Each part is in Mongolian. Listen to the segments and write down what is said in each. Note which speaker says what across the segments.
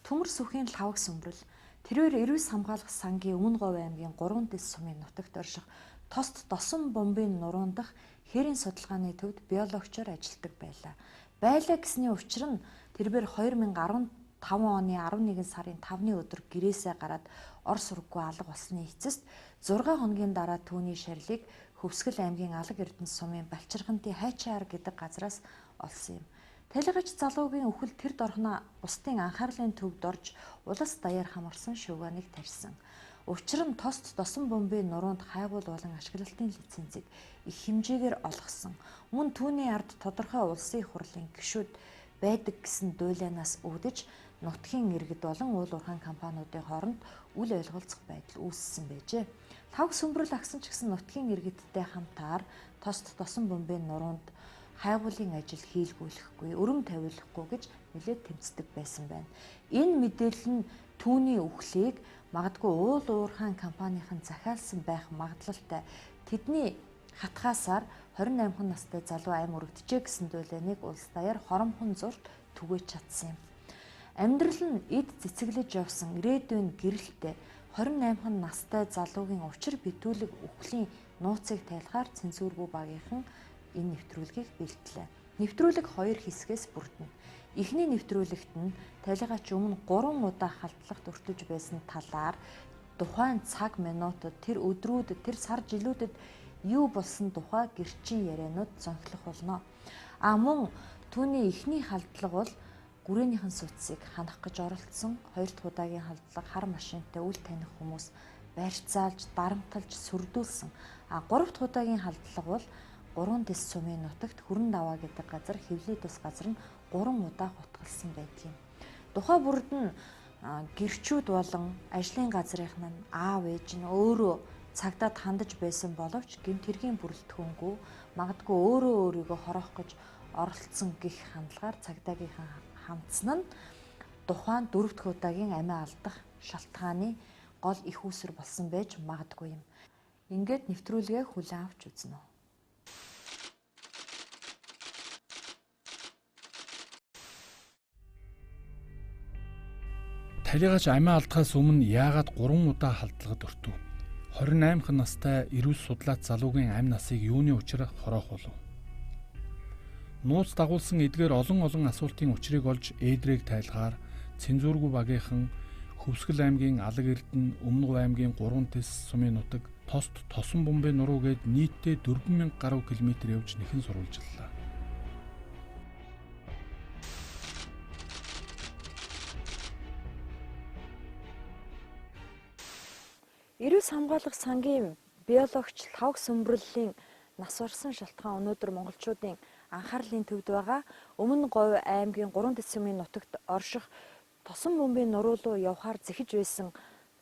Speaker 1: Төмөр сүхийн лхаваг сүмбрэл тэрээр эрүүс хамгаалах сангийн Өмнө Говь аймгийн 3 дэс сумын нутагт орших тост досон бомбын нуруун дах хээрийн судалгааны төвд биологчоор ажилладаг байлаа. Байлаа гэсний учир нь тэрээр 2015 оны 11 сарын 5-ны өдөр гэрээсээ гараад ор сурггүй алга болсны эцэст 6 хоногийн дараа түүний шарилыг Хөвсгөл аймгийн Алаг Эрдэнэ сумын Балчирханти Хайчаар гэдэг газраас олсон юм. Талигач залуугийн үхэл тэр дорхноо бусдын анхаарлын төвд орж улас даяар хамарсан шууганыг тарьсан. Учир нь тост досон бомбын нуруунд хайгуул болон ашиглалтын лицензийг их хэмжээгээр олгосон. Мөн түүний ард тодорхой улсын их хурлын гишүүд байдаг гэсэн дуйлаанаас үүдэж нутгийн иргэд болон уул уурхайн компаниудын хооронд үл ойлголцох байдал үүссэн байжээ. Лхавг сүмбрэл агсан ч гэсэн нутгийн иргэдтэй хамтаар тост досон бомбын нуруунд хайгуулын ажил хийлгүүлэхгүй, өрөм тавиулахгүй гэж нэлээд тэмцдэг байсан байна. Энэ мэдээлэл нь түүний үхлийг магадгүй уул уурхайн компанийн захиалсан байх магадлалтай. Тэдний хатгаасаар 28 настай залуу амь өргөдөжээ гэсэн дуйлааныг улс даяар хоромхон зурт түгээж чадсан юм. Амьдрал нь эд цэцэглэж явсан ирээдүйн гэрэлтэй 28 настай залуугийн учир битүүлэг үхлийн нууцыг тайлахаар цензургүй багийнхан энэ нэвтрүүлгийг бэлтлээ. Нэвтрүүлэг хоёр хэсгээс бүрдэнэ. Эхний нэвтрүүлэгт нь талигач өмнө 3 удаа халдлагт өртөж байсан талаар тухайн цаг минутад тэр өдрүүдэд тэр сар жилүүдэд юу болсон тухай гэрчин яриануд зөнхлөх болно. А мөн түүний эхний халдлага бол гүрээнийхэн сууцыг ханах гэж оролцсон, хоёр дахь удаагийн халдлага хар машинтай үл таних хүмүүс барьцаалж, дарамталж, сүрдүүлсэн. А гурав дахь удаагийн халдлага бол 3 дэс сумын нутагт Хүрэн даваа гэдэг газар хэвлээ тус газар нь 3 удаа хутгалсан байдгийг. Тухай бүрд нь гэрчүүд болон ажлын газрынх нь аав ээж нь өөрөө цагдаад хандаж байсан боловч гэмт хэргийн бүрэлдэхүүнгүй магадгүй өөрөө өөрийгөө хороох гэж оролцсон гих хандлагаар цагдаагийнхан хандсан нь тухайн дөрөв дэх удаагийн амиа алдах шалтгааны гол их үүсвэр болсон байж магадгүй юм. Ингээд нэвтрүүлгээ хүлээн авч үзнэ.
Speaker 2: Талигач амиа алдахаас өмнө яагаад 3 удаа халдлагад өртөв? 28 настай эрүүл судлаач залуугийн амь насыг юуны учир хороох болов? Нууц дагуулсан эдгээр олон олон асуултын учрыг олж ээдрийг тайлахаар цензургүй багийнхан Хөвсгөл аймгийн Алаг Эрдэнэ, Өмнө Говь аймгийн 3 тэс сумын нутаг, Тост Тосон бомбын нуруу гээд нийтдээ 4000 гаруй километр явж нэхэн сурвалжлалаа.
Speaker 1: Эрүүс хамгаалах сангийн биологч Лхавг сүмбрэллийн нас барсан шалтгаан өнөөдөр монголчуудын анхаарлын төвд байгаа. Өмнө Говь аймгийн 3 дэс сумын нутагт орших тосон бөмбөгийн нуруу руу явхаар зэхэж байсан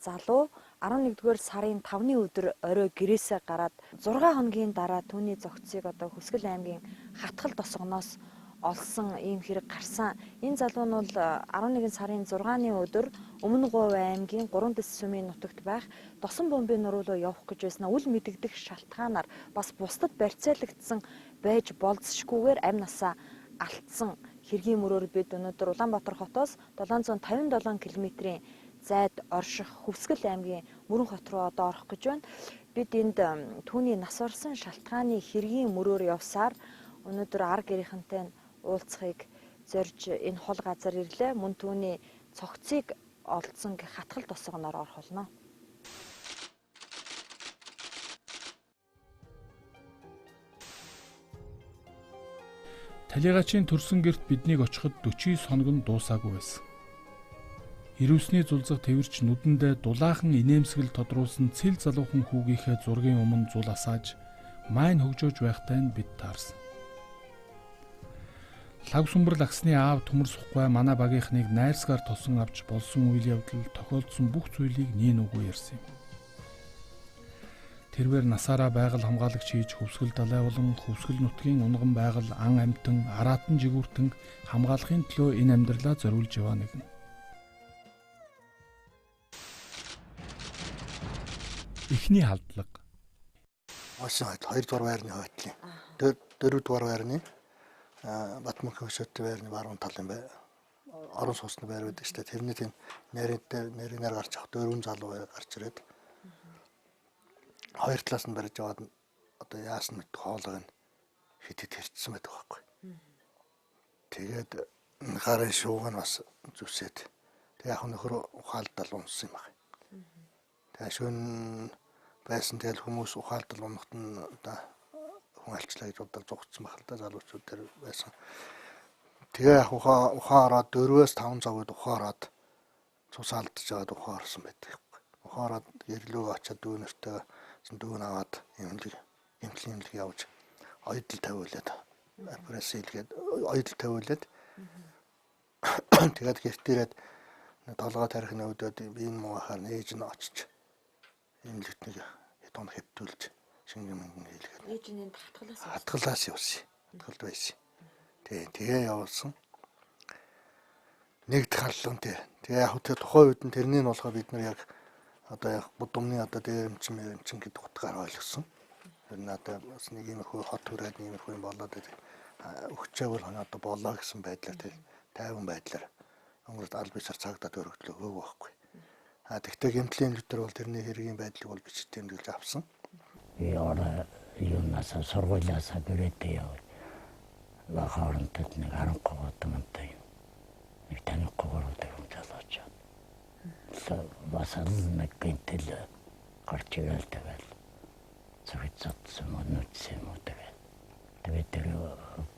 Speaker 1: залуу 11-р сарын 5-ны өдөр орой гэрээсээ гараад 6 хоногийн дараа түүний зөгцийг одоо Хөвсгөл аймгийн Хатгал тосгоноос олсон ийм хэрэг гарсан. Энэ залуу нь бол 11 сарын 6-ны өдөр Өмнө Говь аймгийн 3 дэс сумын нутагт байх досон бомбын нуруу руу явах гэж байснаа үл мэдэгдэх шалтгаанаар бас бусдад барьцаалагдсан байж болзошгүйгээр амь насаа алдсан хэргийн мөрөөр бид өнөөдөр Улаанбаатар хотоос 757 км-ийн зайд орших Хөвсгөл аймгийн Мөрөн хот руу одоо орох гэж байна. Бид энд түүний нас барсан шалтгааны хэргийн мөрөөр явсаар өнөөдөр ар гэрийнхэнтэй уулзахыг зорж энэ хол газар ирлээ. Мөн түүний цогцыг олдсон гэх хатгал тосгоноор орох болно.
Speaker 2: Талигачийн төрсөн гэрт биднийг очиход 49 хоног нь дуусаагүй байсан. Ирүүсний зулзах тэрч нүдэндээ дулаахан инээмсэгэл тодруулсан цэл залуухан хүүгийнхээ зургийн өмнө зул асааж майн хөгжөөж байхтай нь бид таарсан. Лхавг сүмбрэл агсны аав төмөр сухгай манай багийнхныг найрсгаар тосон авч болсон үйл явдал тохиолдсон бүх зүйлийг нийн үгүй ярьсан юм. Тэрвэр насаараа байгаль хамгаалагч хийж Хөвсгөл далай болон Хөвсгөл нутгийн унган байгаль ан амьтан араатан жигүүртэн хамгаалахын төлөө энэ амьдралаа зориулж яваа нэгэн. Эхний халдлага.
Speaker 3: Олсон хойд 2 дугаар байрны хойдлын 4 дугаар байрны Батмөнх хөшөөтэй байрны баруун талын бай. орон сууцны байр байдаг шүү дээ. Тэрний тийм нарийн дээр нарийнаар гарч авах дөрвөн залуу гарч ирээд хоёр талаас нь барьж аваад одоо яасан мэт хоолойг нь хит хит хэрчсэн байдаг байхгүй. Тэгээд гарын шууг нь бас зүсээд тэг яг нөхөр ухаалдал унсан юм байна. Тэгээ шөнө байсан тэгэл хүмүүс ухаалдал унахт нь одоо хүн алчлаа гэж бодоод зугцсан байх л да залуучууд тэр байсан. Тэгээ яг ухаан ороод 4-5 цаг үед ухаан ороод цус алдаж аваад ухаан орсон байдаг. Ухаан ороод гэрлөө очиад дүүнэртэй дүүн аваад эмнэлэг эмнэлэг явж оёдол тавиулаад операц хийлгээд оёдол тавиулаад тэгээд гэрт ирээд толгой тарих нөвдөд би энэ муу ахаар нээж нь очиж эмнэлэгт нэг хэд хоног хэвтүүлж шингэн мэнгэн хийлгээд.
Speaker 1: Ээж нь энд хатгалаас явсан.
Speaker 3: Хатгалаас явсан. Хатгалд байсан. Тэгээ явуулсан. Нэгд халлан тий. Тэгээ яг тэр тухайн үед нь тэрний нь болохоор бид нар яг одоо яг будумны одоо дээрэмчин мэрэмчин гэдэг утгаар ойлгосон. Тэр нь одоо бас нэг иймэрхүү хот хүрээд иймэрхүү юм болоод өгчээг бол одоо болоо гэсэн байдлаар тэр тайван байдлаар өнгөрт аль бисар цагдаад өргөдлөө өгөөг байхгүй. А тэгтээ гэмтлийн эмнэлэг бол тэрний хэргийн байдлыг бол бичиж тэмдэглэж авсан.
Speaker 4: Би орой юунасаа сургуулиасаа гэрээдээ яваад хоорондод нэг 13 удамтай нэг танихгүй гурван хүн залуучууд бас л нэг гэнтэл гарч ирэл тэгэл зүрх зодсон юм уу нүдсэн юм уу тэгэл тэгээд тэр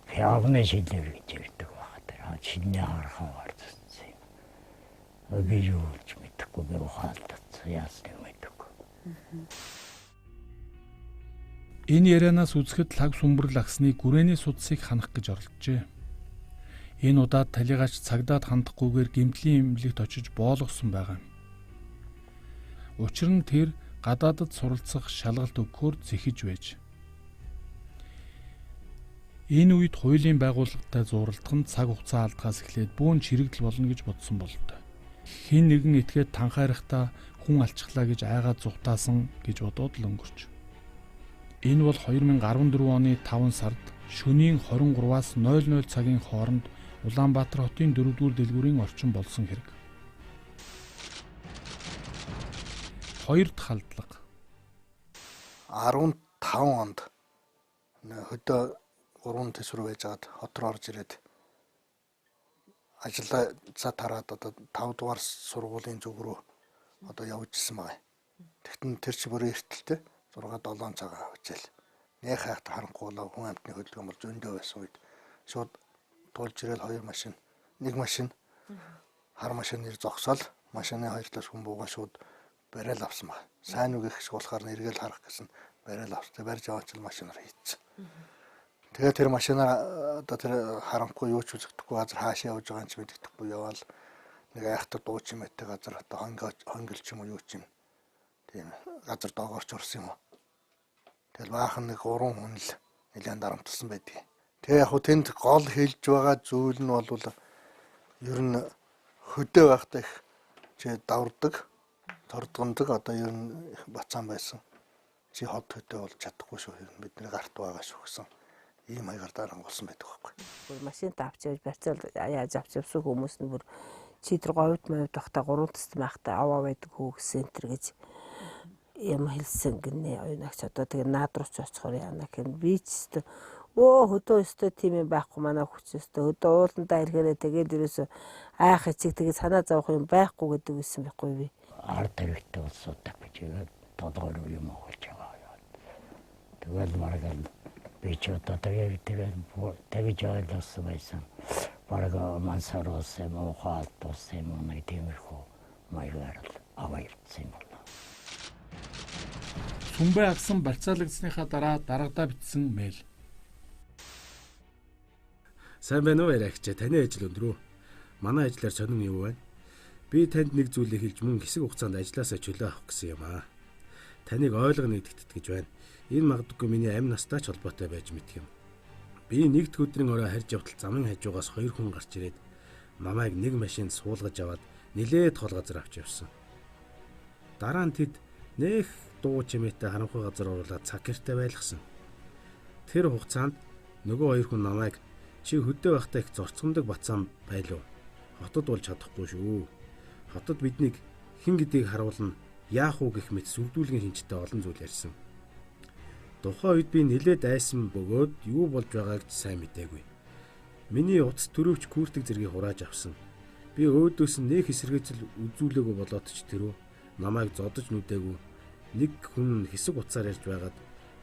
Speaker 4: пиавны шилээр гэж ярьдаг байгаа тэр шинэ харахаа гарцсан юм би юу ч мэдэхгүй би ухаалтацсан яасан юм мэдэхгүй.
Speaker 2: Энэ ярианаас үзэхэд лаг сүмбэрл агсны гүрээний судсыг ханах гэж оролджээ. Энэ удаад талигаач цагдаад хандахгүйгээр гэмтлийн эмнэлэгт очиж боолгосон байгаа юм. Учир нь тэр гадаадад суралцах шалгалт өгөхөөр зэхэж байж. Энэ үед хуулийн байгууллагатай зуралдах нь цаг хугацаа алдахаас эхлээд бүүн чирэгдэл болно гэж бодсон бололтой. Хэн нэгэн этгээд танхайрахтаа хүн алчглаа гэж айгаад зугатаасан гэж бодоод л өнгөрч. Энэ бол 2014 оны 5 сард шөнийн 23-аас 00 цагийн хооронд Улаанбаатар хотын 4-р дэлгүүрийн орчин болсон хэрэг. Хоёр дахь халдлага.
Speaker 3: 15 онд хөдөө 3 төсвөр байж байгаад хот руу орж ирээд ажиллаа тараад одоо 5 дугаар сургуулийн зүг рүү одоо явж исэн байгаа. Тэгтэн тэр чи бүр эртэлтэй 6 7 цаг авчаал. Нэг хайхт харанхуй болоо хүн амтны хөдөлгөөн бол зөндөө байсан үед шууд тулж ирэл хоёр машин, нэг машин хар машин нэр зогсоол машины хоёр талаас хүн буугаа шууд барайл авсан баг. Сайн үг их шиг болохоор нэргээл харах гэсэн барайл авсан. Барьж аваачил машинаар хийцсэн. Тэгээ тэр машинаар одоо тэр харанхуй юу ч үзэгдэхгүй газар хаашаа явж байгаа юм ч мэддэхгүй яваал нэг айхтар дуу чимээтэй газар одоо хонгил ч юм уу юу ч юм тийм газар доогоорч орсон юм уу. Тэгэл баахан нэг 3 хүн л нэлээд дарамтлсан байдгийг. Тэгээ яг хуу тэнд гол хэлж байгаа зүйл нь бол ер нь хөдөө байхдаа их чи даврдаг, тордгондог одоо ер нь их бацаан байсан. Чи хот хөдөө болж чадахгүй шүү. Ер нь бидний гарт байгаа шүү гэсэн ийм маягаар дарангуулсан байдаг байхгүй.
Speaker 5: Бүр машинт авч явж барьцаал яаж авч явсан хүмүүс нь бүр чи тэр говьд мовд байхдаа 3 төст байхдаа аваа байдаг хүү гэсэн энэ гэж юм хэлсэн гинэ. Оюунагч одоо тэгээ наад руу ч очихоор яана гэн би ч өстө өө хөдөө өстө тийм юм байхгүй манай хүч өстө хөдөө ууландаа ирэхээрээ тэгээд ерөөсө айх эцэг тэгээд санаа зовох юм байхгүй гэдэг үсэн байхгүй би.
Speaker 4: Ард хэрэгтэй улсуудаа гэж толгой руу юм өгч байгаа. Тэгэл бараг би ч одоо тэгээд тэгж ойлгосон байсан. Бараг мансар улс юм уу, хаалт улс юм уу нэг тиймэрхүү маягаар л аваа явцсан юм байна.
Speaker 2: Сүмбэ агсан барьцаалагдсныхаа дараа дарагдаа бичсэн мэйл.
Speaker 6: Сайн байна уу Ярагч, таны ажил өндөр үү? Манай ажлаар сонин юу байна? Би танд нэг зүйлийг хэлж мөн хэсэг хугацаанд ажлаасаа чөлөө авах гэсэн юм аа. Таныг ойлгоно гэдэгт итгэж байна. Энэ магадгүй миний амь настай ч холбоотой байж мэдэх юм. Би нэгд өдрийн орой харж явтал замын хажуугаас хоёр хүн гарч ирээд намайг нэг машинд суулгаж аваад нилээд хол газар авч явсан. Дараа нь тэд нэх дуу чимээтэй харанхуй газар оруулаад цаг гэртээ байлгасан. Тэр хугацаанд нөгөө хоёр хүн намайг чи хөдөө байхдаа их зорцгондог бацаан байлуу. Хотод бол чадахгүй шүү. Хотод биднийг хэн гэдгийг харуулна, яах уу гэх мэт сүрдүүлгийн шинжтэй олон зүйл ярьсан. Тухайн үед би нэлээд айсан бөгөөд юу болж байгааг ч сайн мэдээгүй. Миний утас төрөвч куртик зэргийг хурааж авсан. Би өөдөөс нь нэх эсэргээцэл үзүүлээгүй болоод ч тэрөө намайг зодож нүдээгүй. Нэг хүн хэсэг утсаар ярьж байгаад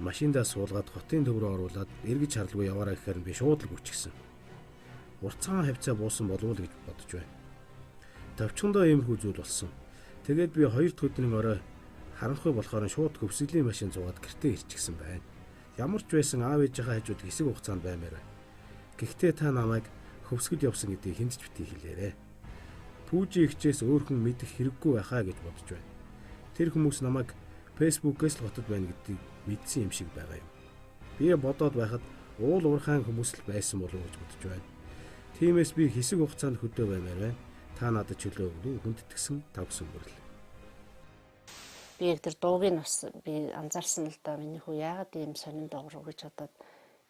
Speaker 6: машиндаа суулгаад хотын төв рүү оруулаад эргэж харлгүй яваараа гэхээр би шууд л гүчгсэн. Уртцаан хавцаа буусан болов уу гэж бодож байна. Товчхондоо иймэрхүү зүйл болсон. Тэгээд би 2 дахь өдрийн орой харанхуй болохоор шууд хөвсгөлийн машин зуугаад гэртээ ирчихсэн байна. Ямар ч байсан аав ээжийнхээ хажууд хэсэг хугацаанд баймаар байна. Гэхдээ та намайг хөвсгөл явсан гэдгийг хүнд ч битгий хэлээрэй. Пүүжи ихчээс өөр хүн мэдэх хэрэггүй байхаа гэж бодож байна. Тэр хүмүүс намайг Facebook-ээс л хотод байна гэдгийг мэдсэн юм шиг байгаа юм. Би бодоод байхад уул уурхайн хүмүүс л байсан болов уу гэж бодож байна. Тиймээс би хэсэг хугацаанд хөдөө баймаар байна. Та надад чөлөө өгнө хүндэтгсэн тавсан бүрэл.
Speaker 7: Би яг тэр дууг нь бас би анзаарсан л да, миний хүү яагаад ийм сонин дуугруу гэж бодоод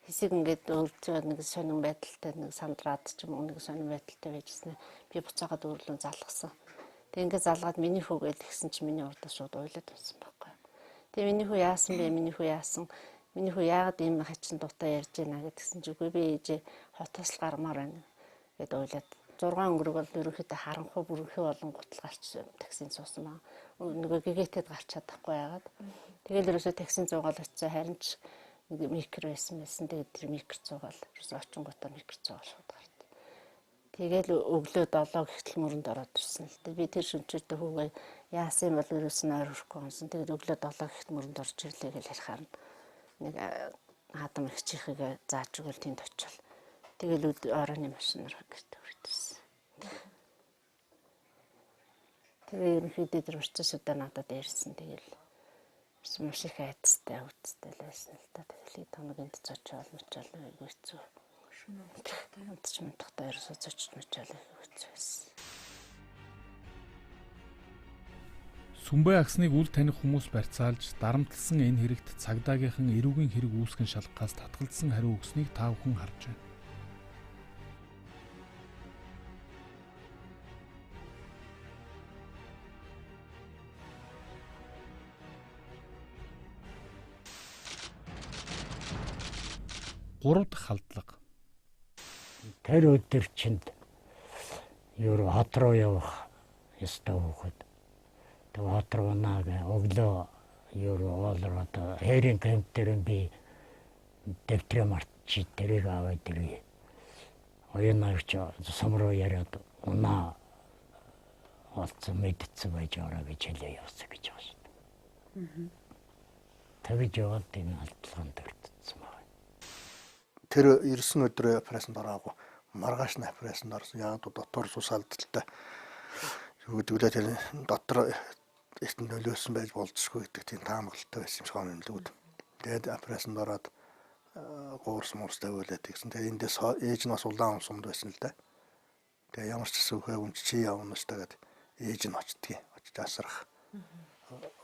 Speaker 7: хэсэг ингээд өөртөө нэг сонин байдалтай нэг сандраад ч юм уу нэг сонин байдалтай байжсэн. Би буцаагаад өөрлөө залгасан. Тэг ингээд залгаад миний хүү гэж тэгсэн чинь миний урдаас шууд уйлаад байсан байхгүй. Тэг миний хүү яасан бэ? Миний хүү яасан? Миний хүү яагаад ийм хачин дуутай ярьж байна гэдгсэн чи үгүй би ээжээ хотоос л гармаар байна гэд уйлаад 6 өнгөрөг бол ерөнхийдөө харанхуй бүрэнхий болон гутал гарч таксинд суусан баа. Нөгөө гэгээтэд гарч чадахгүй байгаад. Тэгэл ерөөсөө таксинд зуугаал очив, харин ч нэг микро байсан. Тэгээд тэр микро зуугаал ерөөсөө очингуудаа микро зуугаал шууд гарт. Тэгэл өглөө 7 гэхтэл мөрөнд ороод ирсэн л дээ. Би тэр шөнөжтэй хүүгээ яасан юм бол ерөөс нь ойр хүрэхгүй унсан. Тэгээд өглөө 7 гэхт мөрөнд орж ирлээ гэж ярихаар нэг хаадам ихчихийг зааж өгөөл тэнд очил. Тэгэл оройн машинаар гэртээ хүрчихсэн. Тэгээ ерөнхийдөө тэр процессудаа надад ярьсан. Тэгэл маш их айдастай үүдстэй л байсан л та. Тэгэл хэд хоног энд зочоол мочоол айгүй хэцүү. Унтч мунтахтаа ерөөсөө зочж мочоол айгүй хэцүү байсан.
Speaker 2: Сүмбэ агсныг үл таних хүмүүс барьцаалж дарамтлсан энэ хэрэгт цагдаагийнхан эрүүгийн хэрэг үүсгэн шалгахаас татгалзсан хариу өгснийг та бүхэн харж байна. Гурав дахь халдлага.
Speaker 4: Тэр өдөр чинд юу хот руу явах ёстой хүүхэд. Тэг хот руу наа өглөө юу уул руу одоо хэрийн кемп дээр би дэвтрээ мартчих тэрийг аваад ирье. Оюунагч сум руу яриад унаа олцсон мэдсэн байж байгаа гэж хэлээ явсан гэж байгаа шүү дээ. Тэгж яваад энэ алдлаганд өртсөн байна.
Speaker 3: Тэр 9 өдөр операцанд ороогүй. Маргааш нь операцанд орсон. Яг дотор цус алдaltaй. Юу гэдэг вэ, тэр дотор эрт нөлөөсөн байж болзошгүй гэдэг тийм таамаглалтай байсан юм шиг юм л үү. Тэгээд операцанд ороод гуурс муурс тавиулаад тэгсэн. Тэгээд эндээс ээж нь бас улаан сумд байсан л да. Тэгээд ямар ч гэсэн үхээ өмч чи явна ш тагаад ээж нь очдгийг. Очиж асрах.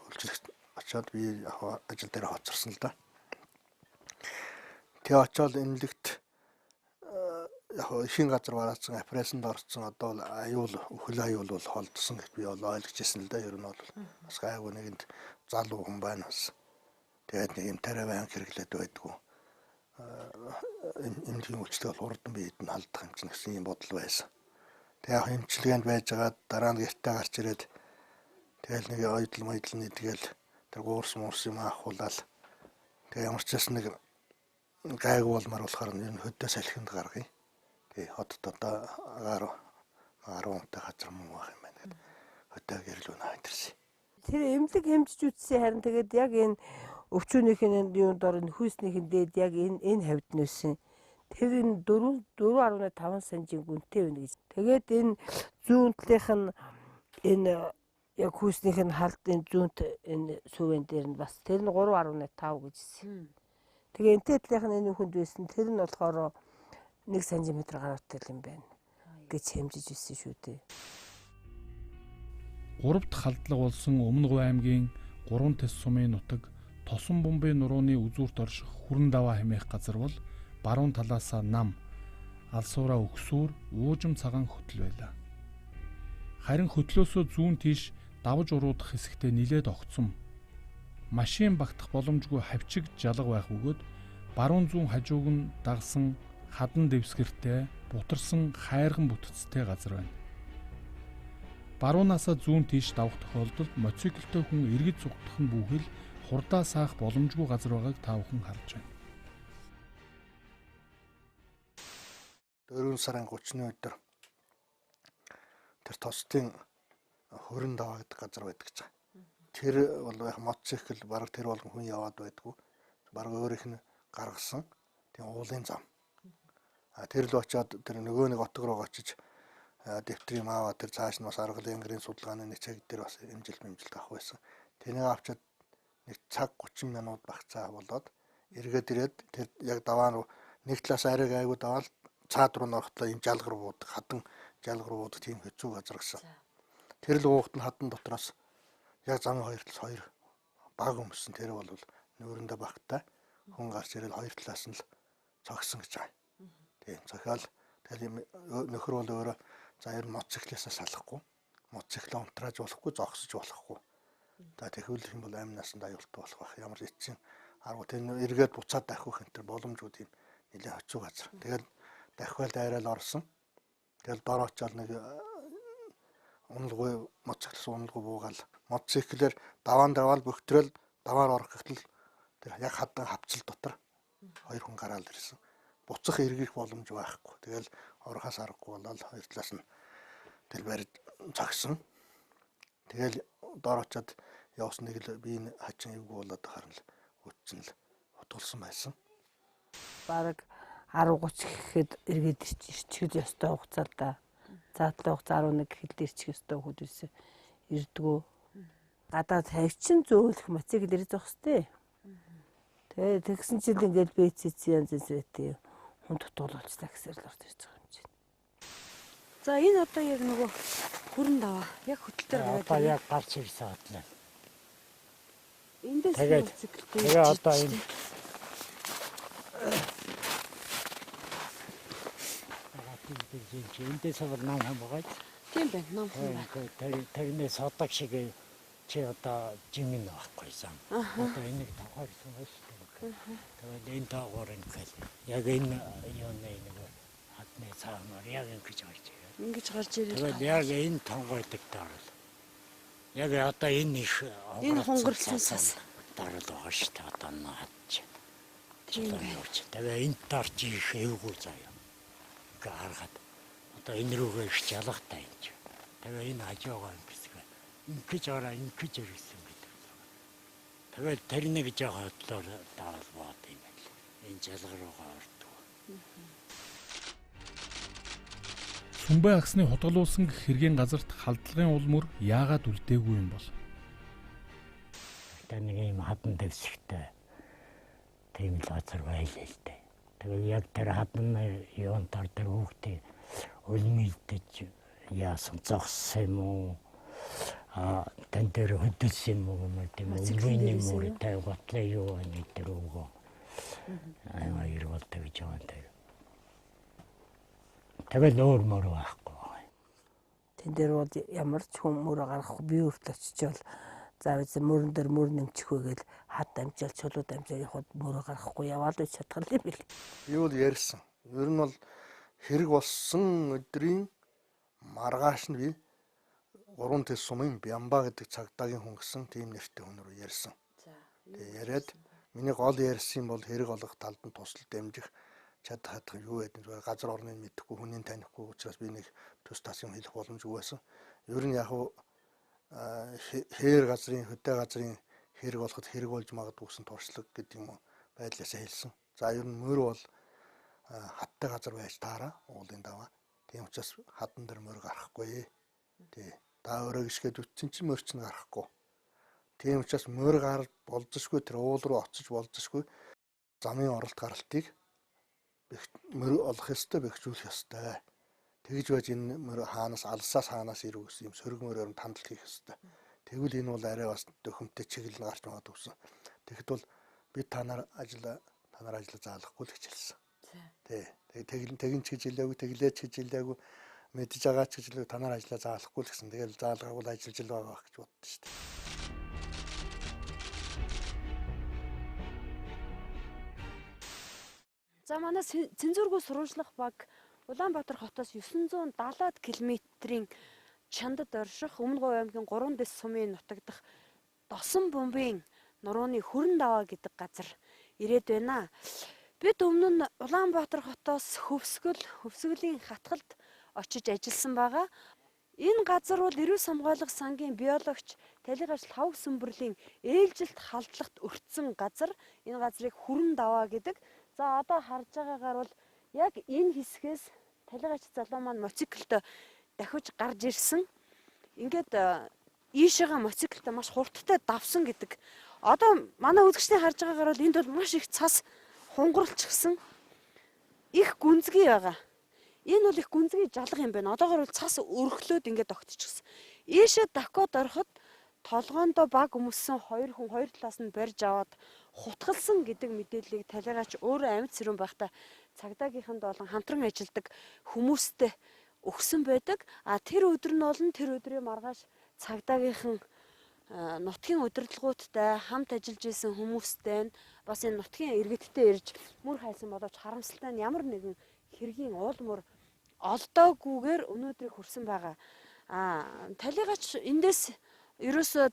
Speaker 3: Үйлчлэгт очиод би яг ажил дээр хоцорсон л да. Тэгээ очиод эмнэлэгт яг ихэнх газар бараацсан, операцанд орцсон, одоо бол аюул, үхэл аюул бол холдсон гэж би бол ойлгож ирсэн л да. Ер нь бол бас гайгүй нэгэнд залуу хүн байна бас. Тэгээд нэг юм тариа байнга хэрэглээд байдгүй. Эмнэлгийн үйлчлэг бол хурдан биед нь халдах юм чинь гэсэн юм бодол байсан. Тэгээ яг эмчилгээнд байжгаад дараа нь гэртээ гарч ирээд тэгэл нэг ойдол моёдлны тэгэл тэр гуурс муурс юм авахулаад тэгээ ямар ч байсан нэг гайгүй болмаар болохоор ер нь хөдөө салхинд гаргая. Тэгээ хотод одоо агаар 10 хүнтэй газар мөн байх юм байна гэд хөдөө гэрлүү наа ирсэн.
Speaker 5: Тэр эмнэлэг хэмжиж үтсэн, харин тэгээд яг энэ өвчүүнийх нь юун дор энэ хүйснийх нь дээд яг энэ хавьд нөсөн. Тэр энэ 4 4.5 санжийн гүнтэй байна гэж. Тэгээд энэ зүүн талынх нь энэ яг хүйснийх нь халд энэ зүүнт энэ сүвэн дээр нь бас тэр нь 3.5 гэжсэн. Тэгээ энтэй талынх нь энэ хүнд байсан. Тэр нь болохоор 1 см гаруйтай юм байна гэж хэмжиж ирсэн шүү дээ.
Speaker 2: Гурав дахь халдлага болсон Өмнө Говь аймгийн 3 тэс сумын нутаг Тосон бомбын нурууны үзүүрт орших Хүрэн даваа хэмээх газар бол баруун талаасаа нам, алсуураа өгсүүр, уужим цагаан хөтөл байлаа. Харин хөтлөөсөө зүүн тийш давж уруудах хэсэгтээ нилээд огцом. Машин багтах боломжгүй хавчиг жалга байх бөгөөд баруун зүүн хажууг нь дагсан хадан дэвсгэртэй бутарсан хайрган бүтцтэй газар байна. Баруунаасаа зүүн тийш давах тохиолдолд мотоциклтэй хүн эргэж зугтах нь бүхэл хурдаа саах боломжгүй газар байгааг та бүхэн харж байна.
Speaker 3: 4 сарын 30-ны өдөр тэр тосдын хөрөн даваа гэдэг газар байдаг гэж байгаа. Тэр бол яг мотоцикл бараг тэр болгон хүн яваад байдгүй. Бараг өөрийнх нь гаргасан тийм уулын зам. А тэр л очиод тэр нөгөө нэг отог руу очиж дэвтрийн маава тэр цааш нь бас аргал энгэрийн судалгааны нэг цаг дээр бас эмжилт авах байсан. Тэрнийг авчиад нэг цаг 30 минут багцаа болоод эргээд ирээд тэр яг даваа руу нэг талаас арайг айгуу даваал цаад руу норохтлоо юм жалгар буудаг, хадан жалгар буудаг тийм хэцүү газар гэсэн. Тэр л уухт нь хадан дотроос яг замын хоёр талаас хоёр баг өмсөн. Тэр бол нүүрэндээ багтай хүн гарч ирэл хоёр талаас нь л цогсон гэж байгаа. Тийм цохиол тэгэл нөхөр бол өөрөө за ер нь мотоциклээсээ салахгүй, мотоциклээ унтрааж болохгүй, зогсож болохгүй. За тэгвэл юм бол амь насанд аюултай болох байх. Ямар эцсийн арга тэр эргээд буцаад дахих энэ төр боломжгүй тийм нэлээд хэцүү газар. Тэгэл дахиад дайраал орсон. Тэгэл дор очиод нэг уналгүй мотоциклээс уналгүй буугаал мотоциклээр даваан даваал бөхтрөөл даваар орох гэтэл тэр яг хадан хавцал дотор хоёр хүн гараал ирсэн. Буцах эргэх боломж байхгүй. Тэгэл орохоос аргагүй болоод хоёр талаас нь тэр барьж зогсон. Тэгэл дор очиод явсан нэг л би энэ хачин эвгүй болоод харна л үтсэн л утгалсан байсан.
Speaker 5: Бараг 10:30 гэхэд эргээд ирчих ёстой хугацаа л да. Заадлын хугацаа 11 гэхэд ирчих ёстой хүүд байсан. Ирдгүү. Гадаад тавьчин зөөлөх мотоцикл ирж зогстой. Тэгээ тэгсэн чинь ингээд БЦЦ янз янз хүн дутуулчихлаа гэсээр л орж ирж байгаа юм чинь.
Speaker 1: За энэ одоо яг нөгөө хүрэн даваа яг хөтөл дээр гараад
Speaker 4: одоо яг гарч ирсэн хотлоо.
Speaker 1: Эндээс мотоциклтэй.
Speaker 4: Тэгээ одоо энэ эндээс бол нам хан байгаа.
Speaker 1: Тийм байна, нам хан байна.
Speaker 4: Тэрнээ содог шиг чи одоо жимэн байхгүй зам. Одоо энийг тохиолсон байна шүү дээ. Тэгэл энэ тоогоор ингээл яг энэ юуны нэг хадны цаанаар яг ингэж гарч ирээ.
Speaker 1: Ингэж гарч ирээ.
Speaker 4: Тэгэл яг энэ тонгойдаг дарал. Яг одоо энэ их
Speaker 1: энэ хонголцсон сас
Speaker 4: дарал байгаа шүү дээ. Одоо наад чи. Тийм байна. Тэгээ энэ дарч их эвгүй заяа. Ингээ харахад одоо энэ рүүгээ их жалгатай юм чи. Тэгээ энэ хажуугаа ингэсгээ. Ингэж ороо ингэж ирсэн гэдэг. Тэгэл тэрнийг жоо хотлоор даавал бод юм байл. Энэ жалга руугаа ордог.
Speaker 2: Сүмбай агсны хутгалуулсан гэх хэргийн газарт халдлагын уул мөр яагаад үлдээгүй юм бол?
Speaker 4: Тэ нэг юм хадан дэвсгтэй тийм л газар байлаа л дээ. Тэгэл яг тэр хадан юунтар тэр хүүхдээ өлмөлдөж яасан зогссон юм уу? А тэн дээр хөдөлсөн юм уу тийм өлмөний мөр тай готлоо юу нэг тэр өгөө. Аймаа ирвэлтэй гэж байгаа юм. Тэгэл өөр мөр байхгүй байгаа.
Speaker 5: Тэн дээр бол ямар ч хүн мөр гаргахгүй би өөртөө очичвол за биз мөрөн дээр мөр нэмчих вэ гэл хад амжаал чулуу дамжаал явхад мөр гаргахгүй яваал үе чадгал юм бэл.
Speaker 3: Би бол ярьсан. Ер нь бол хэрэг болсон өдрийн маргааш нь би 3 тэс сумын Бямба гэдэг цагдаагийн хүн гэсэн тийм нэртэй хүн рүү ярьсан. Тэгээ яриад миний гол ярьсан бол хэрэг олох талд нь тусал дэмжих чадах юу гэдэг нь газар орныг мэдэхгүй хүний танихгүй учраас би нэг төс тас юм хэлэх боломжгүй байсан. Ер нь яг хээр газрын хөдөө газрын хэрэг болоход хэрэг болж магадгүй гэсэн туршлага гэдэг юм уу байдлаасаа хэлсэн. За ер нь мөр бол хаттай газар байж таараа уулын даваа. Тийм учраас хадан дээр мөр гарахгүй. Тий. Та өөрөө гიშгээд үтсэн чинь мөр чинь гарахгүй. Тийм учраас мөр гарал болзошгүй тэр уул руу очиж болзошгүй замын оролт гаралтыг мөр олох ёстой, бэхжүүлэх ёстой. Тэгж байж энэ мөр хаанаас алсаас хаанаас ирв гэсэн юм сөрөг мөрөөр нь тандалт хийх ёстой. Тэгвэл энэ бол арай бас дөхөмтэй чиглэл нь гарч магадгүй гэсэн. Тэгэхэд бол би та нар ажил заалахгүй л гэж хэлсэн. Тий. Тэгин ч гэж хэлээгүй, тэглээч гэж хэлээгүй. Мэдж байгаа ч гэж л танаар ажиллаа заалахгүй л гэсэн. Тэгэл заалгаагүй л ажиллаж л байгаа гэж боддоо шүү дээ.
Speaker 8: За манай цензургүй сурвалжлах баг Улаанбаатар хотоос 970 км-ийн чандад орших Өмнө Говь аймгийн 3 дэс сумын нутаг дахь Досон бөмбөгийн нурууны Хүрэн даваа гэдэг газар ирээд байна. Бид өмнө нь Улаанбаатар хотоос Хөвсгөлийн хатгалд очиж ажилласан байгаа. Энэ газар бол эрүүл хамгаалах сангийн биологч Талигач Лхавг Сүмбэрлийн ээлжилт халдлагт өртсөн газар. Энэ газрыг Хүрэн даваа гэдэг. За одоо харж байгаагаар бол яг энэ хэсгээс Талигач залуу маань мотоциклд дахиж гарч ирсэн. Ингээд ийшээгээ мотоциклд маш хурдтай давсан гэдэг. Одоо манай үзэгчдийн харж байгаагаар бол энд бол маш их цас хунгарлчихсан. Их гүнзгий байгаа. Энэ бол их гүнзгий жалга юм байна. Одоогор бол цас өрхлөөд ингээд огтчихсон. Ийшээ дакод ороход толгоондоо баг өмссөн хоёр хүн хоёр талаас нь барьж аваад хутгалсан гэдэг мэдээллийг Талигач өөрөө амьд сэрүүн байхдаа цагдаагийнханд болон хамтран ажилладаг хүмүүстэй өгсөн байдаг. А тэр өдөр нь болон тэр өдрийн маргааш цагдаагийнхан нутгийн удирдлагуудтай хамт ажиллаж исэн хүмүүстэй нь бас энэ нутгийн иргэдтэй ирж мөр хайсан боловч харамсалтай нь ямар нэгэн хэргийн уул мөр олдоогүйгээр өнөөдрийг хүрсэн байгаа. А Талигач эндээс ерөөсөө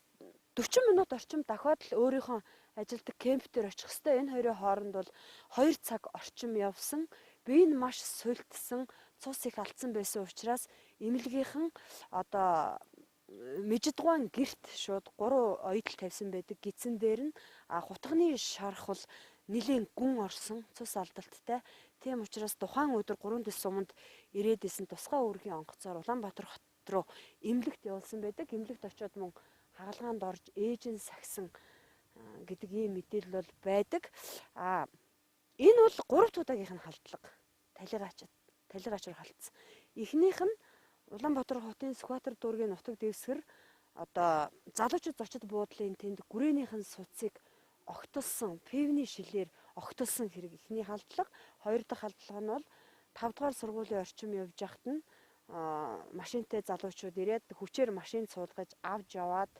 Speaker 8: 40 минут орчим дахиад л өөрийнхөө ажилдаг кемп дээр очих хэвээр. Энэ хоёрын хооронд бол 2 цаг орчим явсан. Бие нь маш султсан, цус их алдсан байсан учраас эмнэлгийнхэн одоо Мижидгуан герт шууд 3 оёдол тавьсан байдаг. Гидсэн дээр нь хутганы шарх бол нэлээн гүн орсон, цус алдалттай. Тийм учраас тухайн өдөр 3 дэс суманд ирээд исэн тусгай үүргийн онгоцоор Улаанбаатар хот руу эмнэлэгт явуулсан байдаг. Эмнэлэгт очиод мөн хагалгаанд орж ээж нь сахисан гэдэг ийм мэдээлэл бол байдаг. А энэ бол 3 дахь удаагийнх нь халдлага. Талигач руу халтсан. Эхнийх нь Улаанбаатар хотын Сүхбаатар дүүргийн нутаг дэвсгэр одоо залуучууд зочид буудлын тэнд гэрээнийхэн суцыг огтолсон, пивний шилээр огтолсон хэрэг эхний халдлага. Хоёр дахь халдлага нь бол 5 дугаар сургуулийн орчим явж байхад нь машинтай залуучууд ирээд хүчээр машин суулгаж авч яваад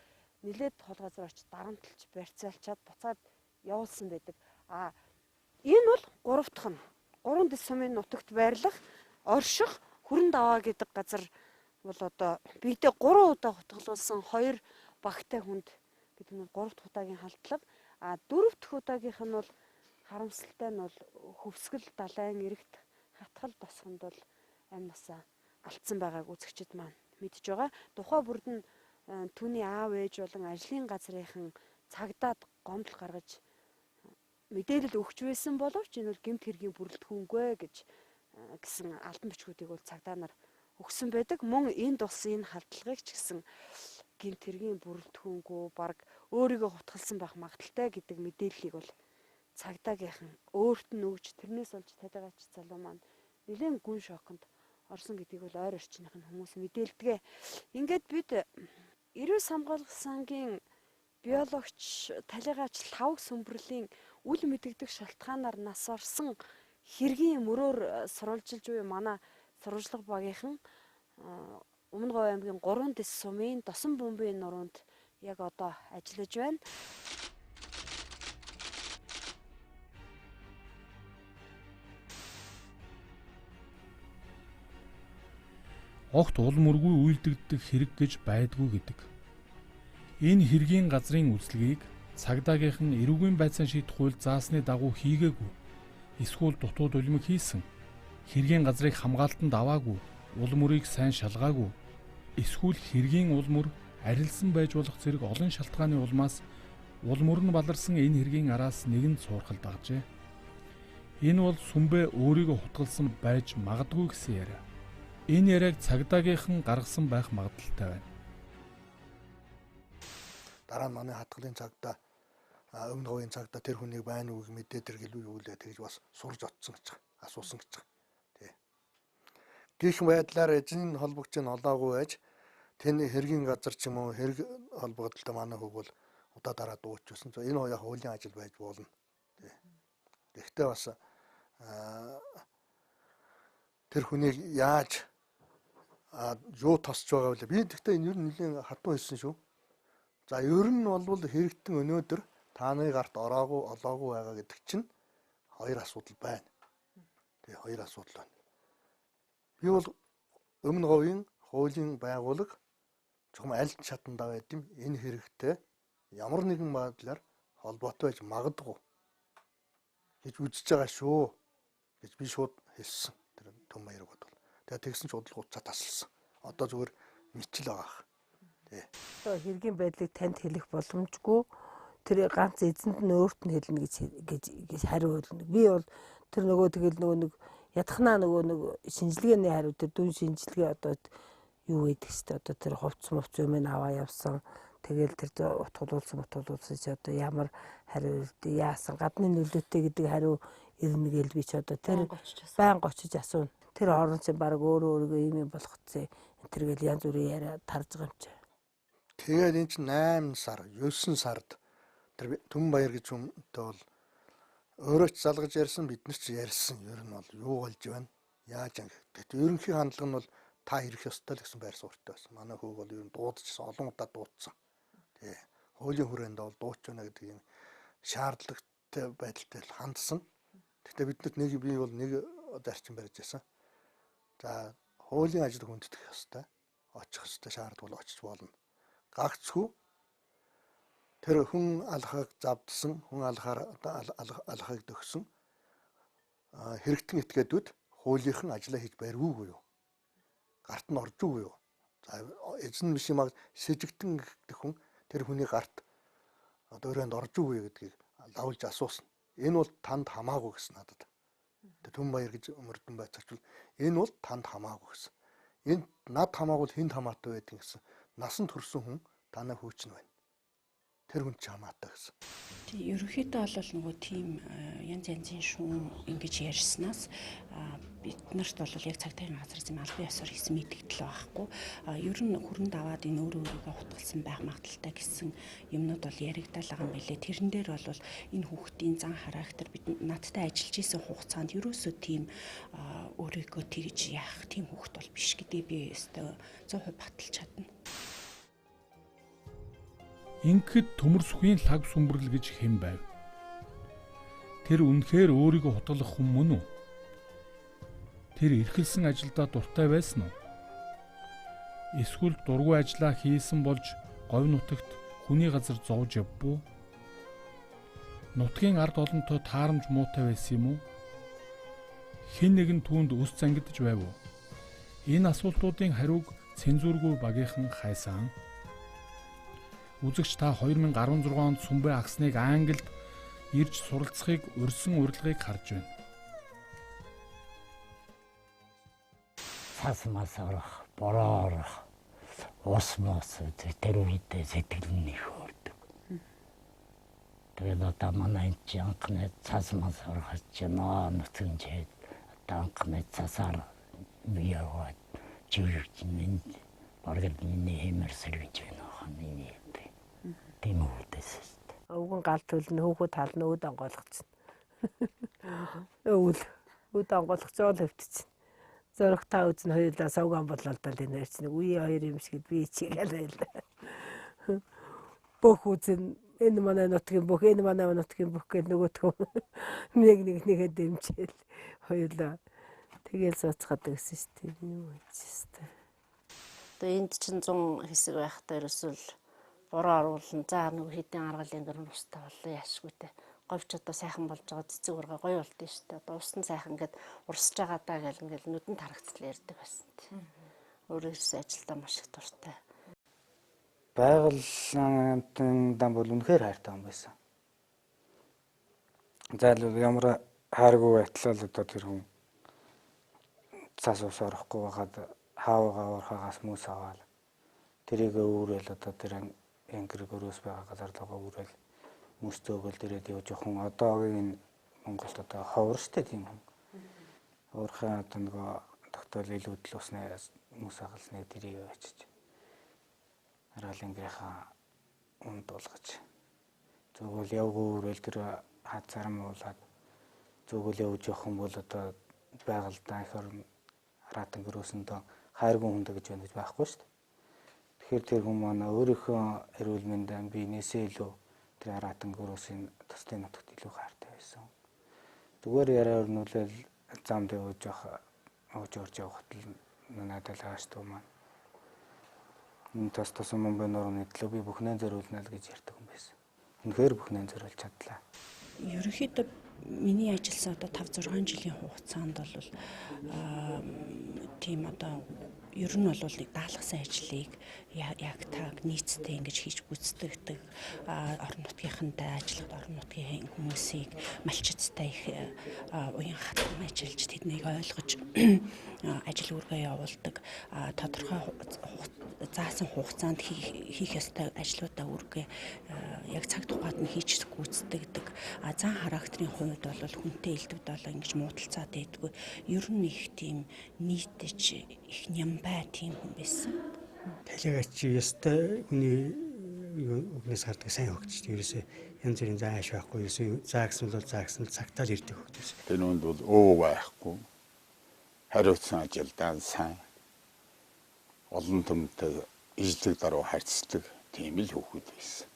Speaker 8: нилээд хол газар очиж дарамтлж барьцаалчаад буцаад явуулсан байдаг. А энэ бол 3 дахь нь 3 дэс сумын нутагт байрлах орших Хүрэн даваа гэдэг газар бол одоо биедээ 3 удаа хутгалуулсан 2 багтай хүнд гэдэг нь 3 дахь удаагийн халдлага. А 4 дахь удаагийнх нь бол харамсалтай нь бол Хөвсгөл далайн эрэгт хатгал босгонд бол амь насаа алдсан байгааг үзэгчид маань мэдж байгаа. Тухай бүрд нь түүний аав ээж болон ажлын газрынхан цагдаад гомдол гаргаж мэдээлэл өгч байсан боловч энэ бол гэмт хэргийн бүрэлдэхүүнгүй гэж гэсэн албан бичгүүдийг бол цагдаа нар өгсөн байдаг. Мөн энд болсон энэ халдлагыг ч гэсэн гэмт хэргийн бүрэлдэхүүнгүй баг өөрийгөө хутгалсан байх магадaltaй гэдэг мэдээллийг бол цагдаагийнхан өөрт нь өгч тэрнээс болж Талигач залуу маань нэлээд гүн шоконд орсон гэдгийг бол ойр орчных нь хүмүүс мэдээлдэг. Ингээд бид эрүүл хамгаалах сангийн биологч Талигач Лхавг Сүмбэрлийн үл мэдэгдэх шалтгаанаар нас орсон хэргийн мөрөөр сурвалжилж буй манай сурвалжлага багийнхан Өмнө Говь аймгийн 3 дэс сумын Досон бөмбөгийн нуруунд яг одоо ажиллаж байна.
Speaker 2: Огт уул мөргүй үйлдэгддэг хэрэг гэж байдгүй гэдэг. Энэ хэргийн газрын үзлэгийг цагдаагийнхан эрүүгийн байцаан шийдэх хууль заасны дагуу хийгээгүй. Эсвэл дутуу дулмиг хийсэн. Хэргийн газрыг хамгаалтанд аваагүй, уул мөрийг сайн шалгаагүй. Эсвэл хэргийн уул мөр арилсан байж болох зэрэг олон шалтгааны улмаас уул мөр нь баларсан энэ хэргийн араас нэгэн цуурхал дагжээ. Энэ бол сүмбэ өөрийгөө хутгалсан байж магадгүй гэсэн яриа. Энэ яриаг цагдаагийнхан гаргасан байх магадлалтай байна.
Speaker 3: Дараа нь манай хатгалын цагдаа Өмнө Говийн цагдаа тэр хүнийг байна уу мэдээ тэр гэлүү юу лээ тэгж бас сурж очсон гэж асуусан гэж. Тий. Гэх байдлаар эзэн холбогч нь олоогүй байж тэн хэргийн газар ч юм уу хэрэг холбогдолтой манай хүүг бол удаа дараа дуучихсан. Энэ яг хуулийн ажил байж болно. Тий. Гэхдээ бас тэр хүнийг яаж Юу тосч байгаа вэ? Би тэгтээ энэ ер нь нэлийн хатуу хэлсэн шүү. За ер нь бол хэрэгтэн өнөөдөр та нарын гарт ороогүй олоогүй байгаа гэдэг чинь хоёр асуудал байна. Тэгээ хоёр асуудал байна. Би бол Өмнө говийн хуулийн байгууллага чухам аль чатандаа байд юм энэ хэрэгтэй ямар нэгэн байдлаар холбоотой байж магадгүй гэж үзэж байгаа шүү гэж би шууд хэлсэн. Тэр Түн баярг бодвол. Тэгээ тэгсэн ч удлаг уцаа тасалсан. Одоо зүгээр мэдчил байгаа. Тий.
Speaker 5: Одоо хэргийн байдлыг танд хэлэх боломжгүй. Тэр ганц эзэнд нь өөрт нь хэлнэ гэж гэж хариу хэлнэ. Би бол тэр нөгөө тэгэл нөгөө нэг ядхнаа нөгөө нэг шинжилгээний хариу тэр дүн шинжилгээ одоо юу гэдэг чтэй одоо тэр хувц мувц юм аваа явсан. Тэгэл тэр утгуулсан чи одоо ямар хариу яасан гадны нөлөөтэй гэдэг хариу ирнэ гээл би ч одоо тэр байнга очиж асууна. Тэр орон чинь баг өөрөө өөрийгөө ийм юм болгоцсон. Энэ тэр гээл янз бүрийн яриа тарж байгаа юм чи.
Speaker 3: Тэгээд эн чинь 8 сар, 9 сард тэр Түн баяр гэж хүнтэй бол өөрөө ч залгаж ярьсан, бид нар ч ярьсан. Ер нь бол юу болж байна? Яаж юм? Тэгэхдээ ерөнхий хандлага нь бол та ирэх ёстой л гэсэн байр суурьтай байсан. Манай хүүг бол ер нь дуудчихсан, олон удаа дуудсан. Тий. Хуулийн хүрээнд бол дууч байна гэдэг юм шаардлагатай байдалтай л хандсан. Гэхдээ биднэрт нэг би бол нэг зарчим барьж байсан. За хуулийн ажил хүндэтгэх ёстой. Очих ёстой шаардлага бол очиж болно. Гагцхүү тэр хүн алхааг завдсан, хүн алхаар одоо алхааг дөхсөн хэрэгтэн этгээдүүд хуулийнхан ажлаа хийж барьвуугүй юу? Гарт нь орж үгүй юу? За эзэн биш юм аа сэжигтэн гэх хүн тэр хүний гарт одоо өрөөнд орж үгүй гэдгийг лавлж асуусан. Энэ бол танд хамаагүй гэсэн надад. Тэр Түн баяр гэж мөрдөн байцаагчвал энэ бол танд хамаагүй гэсэн. Энэ над хамаагүй хүнд хамаатай байдаг гэсэн. Насан турсан хүн танай хүүч нь байна. Тэр хүн ч хамаатай гэсэн.
Speaker 9: Тий, ерөнхийдөө бол нөгөө тийм янз янзын шүүм ингэж ярьснаас бид нарт бол яг цагдаагийн газар юм албан ёсоор хийсэн мэдгдэл байхгүй. Ер нь хүрэн даваад энэ өөрөө өөрийгөө хутгалсан байх магадaltaй гэсэн юмнууд бол яригдал байгаа юм билээ. Тэрэн дээр бол энэ хүүхдийн зан характер бид надтай ажиллаж исэн хугацаанд ерөөсөө тийм өөрийгөө тэгж яах тийм хүүхд бол биш гэдгийг би өстой 100% баталж чадна.
Speaker 2: Ингэхэд Төмөрсүхийн лаг сүмбэрлэл гэж хэн байв? Тэр үнэхээр өөрийгөө хутгалах хүн мөн үү? Тэр эрхэлсэн ажилдаа дуртай байсан уу? Эсвэл дургүй ажлаа хийсэн болж говь нутагт хүний газар зовж явбуу? Нутгийн ард олонтой таарамж муутай байсан юм уу? Хэн нэгэн түүнд өс зангидж байв уу? Энэ асуултуудын хариуг цензургүй багийнхан хайсан. Үзэгч та 2016 онд Сүмбэ агсныг Англид ирж суралцахыг урьсан урилгыг харж байна.
Speaker 4: Цас мас орох, бороо орох, ус мос тэр үедээ сэтгэл нь их хөөрдөг. Тэгээд одоо манай энэ чи анхны цас мас орох чи нөө нүцгэн чээд одоо анхны цасаар яваад чивэрч энэ бараг л миний хэмээр сэргэж байна хаа. Тийм үүдээс шүү дээ.
Speaker 5: Өвгөн гал төлнө, хүүхэд хална, өөд онгойлгоцсон. Өвөл өөд онгойлгоцоо л өвтчихсэн. Зурагтаа үзнэ хоёулаа сувган бололдол энэ хоёр чинь үе хоёр юм шиг би чигээл байлаа. Бүх үзэн энэ манай нутгийн бүх, энэ манай нутгийн бүх гэл нөгөөтгөө нэг нэг нэгэ дэмжээл хоёулаа тэгэл сууцгаад гэсэн шүү дээ. Юу хийж шүү дээ.
Speaker 7: Одоо энд чинь 100 хэсэг байхдаа ерөөсөө бороо оруулна. За нөгөө хэдийн аргалын гэр устаа боллоо яашгүй те. Говьч одоо сайхан болж байгаа цэцэг ургаа гоё болд нь шүү дээ. Одоо ус нь сайхан ингээд урсж байгаа даа гэл ингээд нүдэнд харагцлаа ярьдаг байсан те. Өөрөө ерөөсөө ажилдаа маш их дуртай.
Speaker 10: Байгаль амтан дан бол үнэхээр хайртай хүн байсан. Зайл ямар хайргүй байтлаа л одоо тэр хүн цаас ус орохгүй байхад хаавгаа уурхаагаас мөс аваад тэрийг өөрөөл одоо тэр ангир өрөөс байгаа газар руугаа үрэл мөс зөөгөл дээрээ явж явах одоогийн энэ Монголд одоо ховор штэ тийм хүн. Уурхай одоо нөгөө тогтоол илүүдэл усны мөс агалсныг тэрийг очиж аргаал ангирынхаа унд дуулгаж зөөгөл явгүй үрэл тэр хазар муулаад зөөгөл явж явах юм бол одоо байгальдаа их орон араатан гөрөөсөндөө Хайргүй хүндэ гэж байна гэж байхгүй шүү дээ. Тэгэхээр тэр хүн маань өөрийнхөө эрүүл мэндээ биенээсээ илүү тэр араатан гөрөөсийн төслийн нутагт илүү хайртай байсан. Зүгээр яриа өрнүүлэл замд явж явах ууж орж явахад л надад хааштай маань. Энэ тос тосон мөнгө нурууны төлөө би бүхнээ зориулна л гэж ярьдаг юм байсан. Үнэхээр бүхнээ зориулж чадлаа.
Speaker 9: Ерөнхийдөө миний ажилласан одоо 5 6 жилийн хугацаанд бол тийм одоо ер нь бол нэг даалгасан ажлыг яг таг нийцтэй ингэж хийж гүйцэтгэдэг, орон нутгийнхантай ажиллахад орон нутгийн хүмүүсийг малчидтай их уян хатан ажиллаж тэднийг ойлгож ажил үүргээ явуулдаг, тодорхой заасан хугацаанд хийх ёстой ажлуудаа үүргээ яг цаг тухайд нь хийж гүйцэтгэдэг. Зан характерын хувьд бол хүнтэй элдв долоо ингэж муудалцаад байдгүй. Ер нь их тийм нийтэж их нямбай тийм хүн байсан.
Speaker 11: Талигач чи ёстой хүний үгнээс гардаг сайн хөгжиж ерөөсөө янз бүрийн зааш байхгүй, ерөөсөө заа гэсэн бол заа гэсэн цагтаа л ирдэг хөгжиж.
Speaker 12: Тэр нүнд бол өө байхгүй. Хариуцсан ажилдаа сайн олон түмтэй ижлэг даруй харьцдаг тийм л хүүхэд байсан.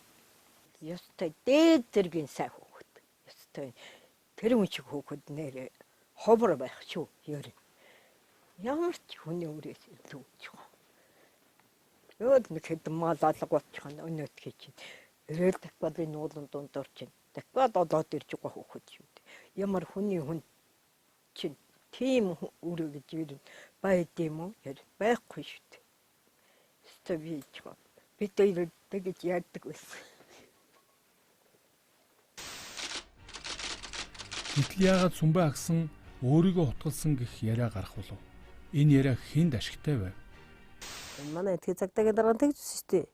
Speaker 13: Ёстой дээд зэргийн сайн хүүхэд. Ёстой тэр хүн шиг хүүхэд нэрээ ховор байх шүү. Ер нь. Ямар ч хүний үрээс илүү гэж байгаа. Йод нэг хэдэн мал алга болчихно өнөөдхий чинь. Өрөөл дахиад энэ уулын дунд орчин. Дахиад олоод ирж байгаа хүүхэд шүү дээ. Ямар хүний хүн чинь тийм үрээ гэж ер нь байд юм уу? Ер байхгүй шүү дээ. Өстой би ч бид хоёр тэгэж яадаг байсан.
Speaker 2: Гэтэл яагаад Сүмбэ агсан өөрийгөө хутгалсан гэх яриа гарах болов? Энэ яриа хэнд ашигтай байв?
Speaker 5: Манай эдгээр цагдаагийн дарга тэгж үсэн шүү дээ.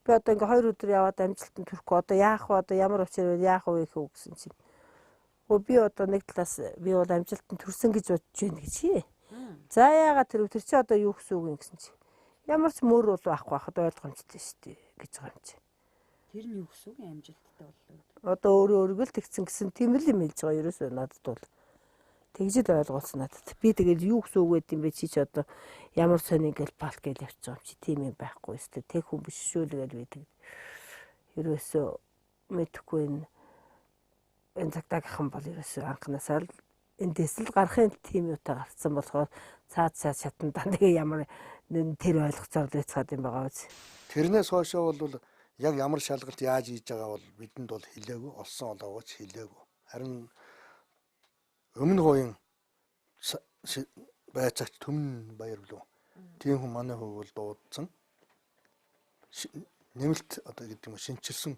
Speaker 5: Би одоо ингээ 2 өдөр яваад амжилтанд хүрэхгүй одоо яах вэ? Одоо ямар учир яах вэ гэх үг гэсэн чинь. Өө би одоо нэг талаас би бол амжилтанд хүрсэн гэж бодож байна гэж хий. За яагаад тэр чи одоо юу гэсэн үг юм гэсэн чинь. Ямар ч мөр бол байхгүй байхад ойлгомжтой шүү дээ гэж байгаа юм чи.
Speaker 8: Тэр нь юу гэсэн үг юм амжилттай боллоо гэдэг.
Speaker 5: Одоо өөрөө өөрийгөө л тэгсэн гэсэн тийм л юм хэлж байгаа ерөөсөө надад бол. Тэгж л ойлгуулсан надад. Би тэгэл юу гэсэн үг байд юм бэ чи ч одоо ямар сони ингээл палк гэж явчих юм чи тийм юм байхгүй өстэй. Тэг хүн биш шүү л гэж би тэг. Ерөөсөө мэдэхгүй энэ цагдаагийнхан бол ерөөсөө анханасаа л эндээс л гарахын тийм юутай гарцсан болохоор цаад цаад шатан тэгээ ямар тэр ойлгоцоор л байцгаад юм байгаа үз.
Speaker 3: Тэрнээс хойшоо бол яг ямар шалгалт яаж хийж байгаа бол бидэнд бол хэлээгүй, олсон олоогооч хэлээгүй. Харин өмнө хувийн байцаагч Түмэн баяр билүү. Тийм хүн манай хүүг бол дуудсан. Нэмэлт одоо гэдэг юм уу шинчилсэн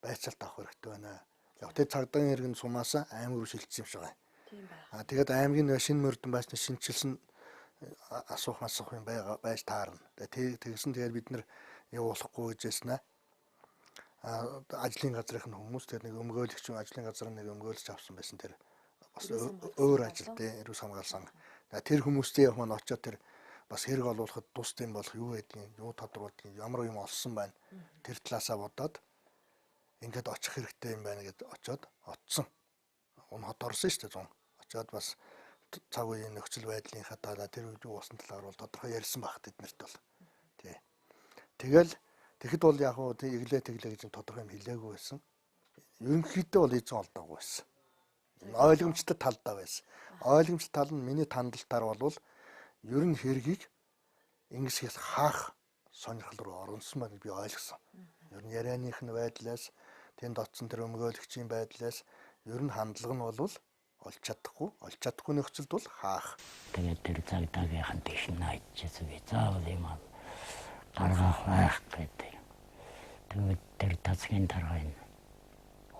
Speaker 3: байцаалт авах хэрэгтэй байна. Яг тэр цагдаагийн хэрэг нь сумаасаа аймаг руу шилжсэн юм шиг байна.
Speaker 8: Тийм байх.
Speaker 3: А тэгээд аймгийн шинэ мөрдөн байцны шинчилсэн асуух юм байж таарна. Тэгсэн тэгээд бид нар явуулахгүй гэжсэн аа. Ажлын газрын хүмүүс тэр нэг өмгөөлөгч ажлын газар нэг өмгөөлж авсан байсан тэр бас өөр ажил дээ эрүүл хамгаалсан. Тэр хүмүүстэй явах маань очиод тэр бас хэрэг олуулахад тус тийм болох юу байдгийг, юу тодруулдгийг, ямар юм олсон байна. Тэр талаасаа бодоод ингээд очих хэрэгтэй юм байна гэд очиод очсон. Ун хот орсон шүү дээ 100. Очиод бас цаг үеийн нөхцөл байдлынхаа талаар тэр үед юу болсон талаар бол тодорхой ярьсан байх тэднэрт бол. Тий. Тэгэл тэгэхэд бол яг уу тэглээ тэглээ гэж тодорхой юм хэлээгүй байсан. Ерөнхийдөө бол эзэн олдоогүй байсан. Ойлгомжтой талдаа байсан. Ойлгомжтой тал нь миний тандалтаар бол ер нь хэргийг ингэсгээс хаах сонирхол руу оронсон байна би ойлгосон. Ер нь ярианых нь байдлаас тэнд очсон тэр өмгөөлөгчийн байдлаас ер нь хандлага нь бол олж чадахгүй нөхцөлд бол хаах.
Speaker 4: Тэгээд тэр цагдаагийнхан тийш наачсан би заавал юм гаргах байх гэдэг. Тэгээд тэр тасгийн дарга энэ